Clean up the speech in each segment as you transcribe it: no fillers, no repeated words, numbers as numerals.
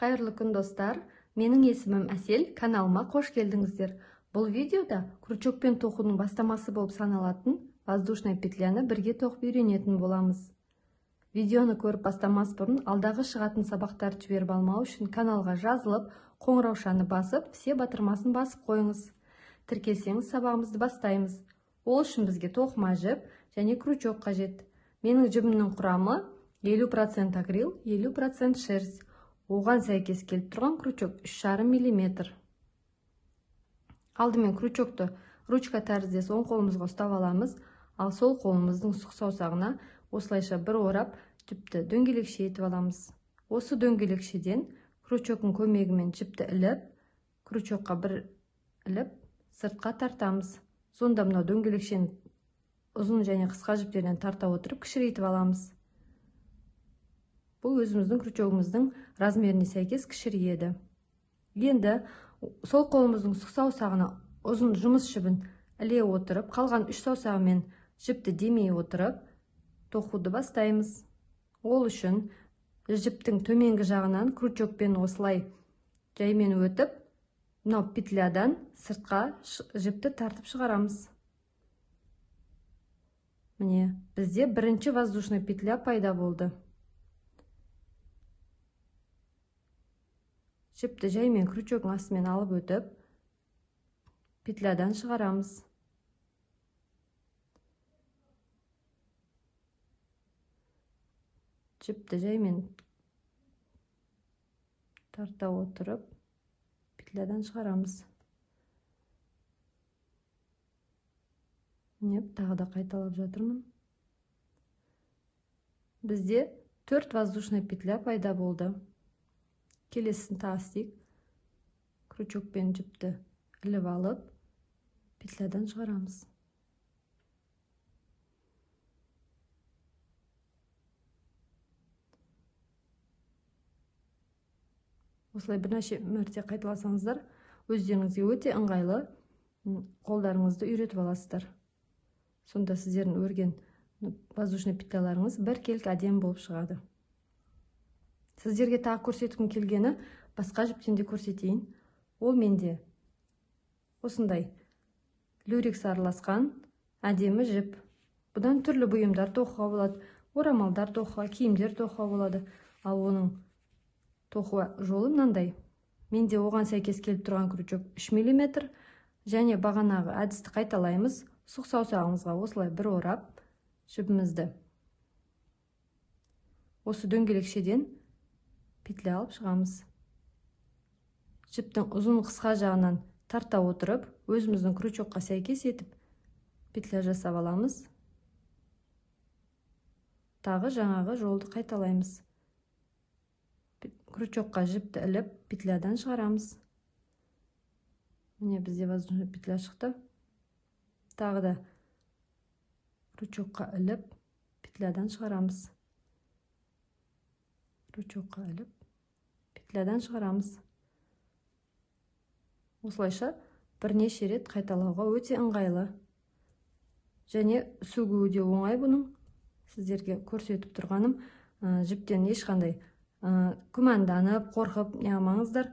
Қайырлы күн, достар! Менің есімім Әсел, каналыма қош келдіңіздер. Бұл видеода крючокпен тоқудың бастамасы болып саналатын воздушная петляны бірге тоқып үйренетін боламыз. Видеоны көріп бастамас бұрын алдағы шығатын сабақтарды жіберіп алмау үшін каналға жазылып, қоңыраушаны басып, все батырмасын басып қойыңыз. Тіркелсеңіз, сабағымызды бастаймыз. Ол үшін бізге тоқыма жіп және крючок қажет. Менің жібімнің құрамы 50% акрил, 50% шерсть. Оған сәйкес келіп тұрған крючок 3,5 миллиметр. Алдымен крючокты ручка тәріздес оң қолымызға ұстап аламыз, ал сол қолымыздың сұқ саусағына осылайша бір орап жіпті дөңгелекше етіп аламыз. Осы дөңгелекшеден крючоктың көмегімен жіпті іліп, крючокқа бір іліп, сыртқа тартамыз. Сонда мынау дөңгелекшені ұзын және қысқа жіптерден тарта отырып кішірейтіп аламыз. Бұл өзіміздің крючогымыздың размеріне сәйкес кішірейеді. Енді сол қолымыздың сұқ саусағына ұзын жұмыс жібін іле отырып, қалған 3 саусағымен жіпті демей отырып тоқуды бастаймыз. Ол үшін жіптің төменгі жағынан крючокпен осылай жаймен өтіп, мынау петлядан сыртқа жіпті тартып шығарамыз. Міне, бізде бірінші воздушный петля пайда болды. Жіпті жаймен крючоктың астымен алып өтіп, петлядан шығарамыз. Жіпті жаймен тарта отырып, петлядан шығарамыз. Міне, тағы да қайталап жатырмын. Бізде 4 воздушный петля пайда болды. Келесісін тағы істейік. Крючокпен жіпті іліп алып, петлядан шығарамыз. Осылай бірнеше мәрте қайталасаңыздар, өздеріңізге өте ыңғайлы, қолдарыңызды үйретіп аласыздар. Сонда сіздердің өрген воздушный петляларыңыз біркелкі әдемі болып шығады. Сіздерге тағы көрсеткім келгені, басқа жіптен де көрсетейін. Ол менде осындай люрекс араласқан әдемі жіп. Бұдан түрлі бұйымдар тоқуға болады, орамалдар тоқуға, киімдер тоқуға болады. Ал оның тоқу жолы мынандай. Менде оған сәйкес келіп тұрған крючок 3 миллиметр. Және бағанағы әдісті қайталаймыз. Сұқ саусағымызға осылай бір орап жібімізді осы дөңгелекшеден петля алып шығамыз. Жіптің ұзын қысқа жағынан тарта отырып, өзіміздің крючокқа сәйкес етіп петля жасап аламыз. Тағы жаңағы жолды қайталаймыз. Крючокқа жіпті іліп, петлядан шығарамыз. Міне, бізде воздушный петля шықты. Тағы да крючокқа іліп, петлядан шығарамыз. Крючокқа іліп, петлядан шығарамыз. Осылайша бірнеше рет қайталауға өте ыңғайлы. Және сөгуі де оңай бұның. Сіздерге көрсетіп тұрғаным, жіптен ешқандай күмәнданып, қорқып неғылмаңыздар.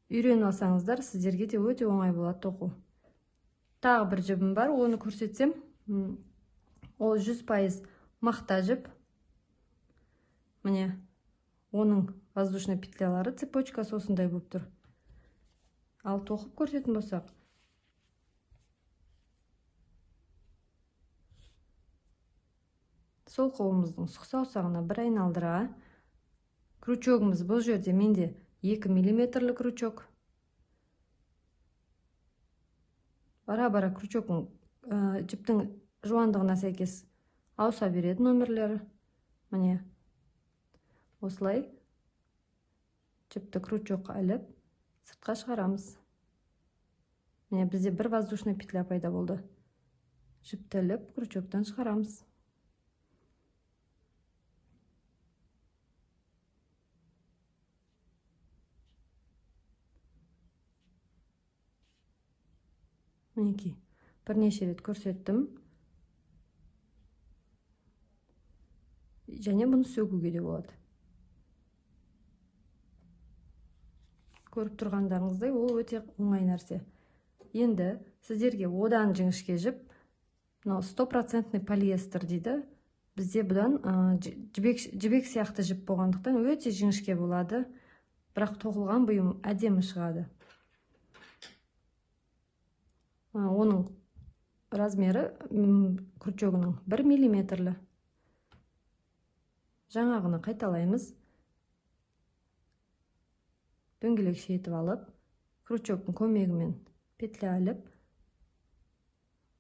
Үйреніп алсаңыздар, сіздерге де өте оңай болады тоқу. Тағы бір жібім бар, оны көрсетсем, ол 100% мақта жіп. Міне, оның воздушный петлялары, цепочкасы осындай болып тұр. Ал тоқып көрсететін болсақ, сол қолымыздың сұқ саусағына бір айналдыра. Крючогымыз бұл жерде менде 2 миллиметрлі крючок. Бара-бара крючоктың, жіптің жуандығына сәйкес ауыса береді номерлері. Міне, осылай жіпті крючокқа іліп, сыртқа шығарамыз. Міне, бізде бір воздушный петля пайда болды. Жіпті іліп, крючоктан шығарамыз. Мінекей, бірнеше рет көрсеттім. Және бұны сөгуге де болады. Көріп тұрғандарыңыздай, ол өте оңай нәрсе. Енді сіздерге одан жіңішке жіп, мынау стопроцентный полиэстер дейді. Бізде бұдан жібек сияқты жіп болғандықтан өте жіңішке болады, бірақ тоқылған бұйым әдемі шығады. Оның размері крючогының 1 миллиметрлі. Жаңағыны қайталаймыз. Дөңгелекше етіп алып, крючоктың көмегімен петля іліп,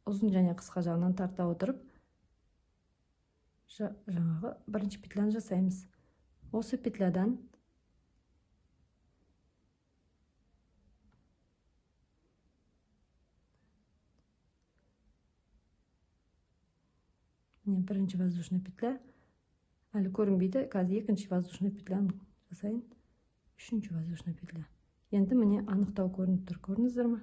ұзын және қысқа жағынан тарта отырып, жаңағы бірінші петляны жасаймыз. Осы петлядан міне бірінші воздушный петля әлі көрінбейді. Қазір екінші воздушный петляны жасайын. Үшінші воздушный петля. Енді міне анықтау көрініп тұр. Көрдіңіздер ме?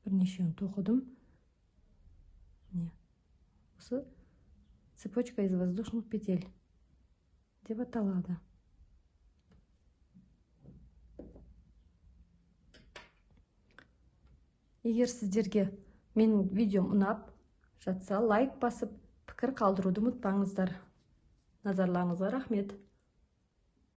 Бірнешеуін тоқыдым. Міне осы цепочка из воздушных петель деп аталады. Егер сіздерге менің видеом ұнап жатса, лайк басып, пікір қалдыруды ұмытпаңыздар. Назарларыңызға рахмет.